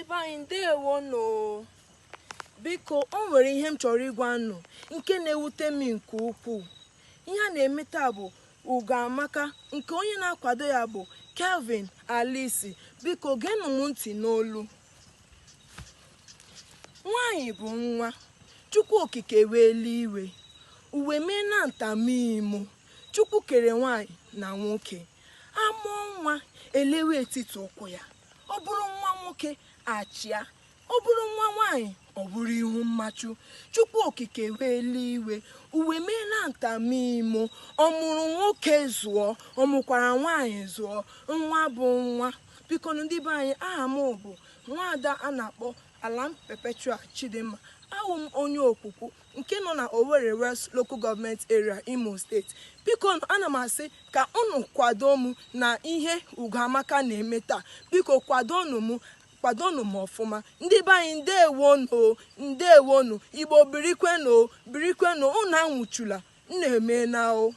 Ndị be anyị, ndewonụ. Biko, o nwere ihe m chọrọ ịgwa unu nke na-ewute m nke ukwuu. Ihe a na-eme taa bụ Ugoamaka, nke onye na-akwado ya bụ Kelvin Alisi. Biko geenụ m ntị n'olu. Nwaanyị bụ nwa Chukwu Okike weela iwe uwe mee na ntamimo. Chukwu kere nwaanyị na nwoke. Amụọ nwa, elewe etiti ụkwụ ya. Ọ bụrụ nwa nwoke, achịa. Ọ bụrụ nwa nwaanyị, ọ bụrụ ihu mmachu. Chukwu Okike weela iwe uwe mee na ntamimo. Ọ mụrụ nwoke zụọ, ọ mụkwara nwaanyị zụọ. Nwa bụ nwa. Biko ndị be anyị, aha m bụ nwaada a na-akpọ Alam Perpetual Chidimma. Awụ m onye Okwukwu nke nọ na Owerri West Local Government Area, Imo State. Biko, ana m asị ka unu kwado m na ihe Ugoamaka na-eme taa. Biko kwadonụ m, kwadonụ m ọfụma. Ndị be anyị, ndewonụ, ndewonụ. Igbo, birikwenụ, birikwenụ. Unu anwụchula, unu emeela o.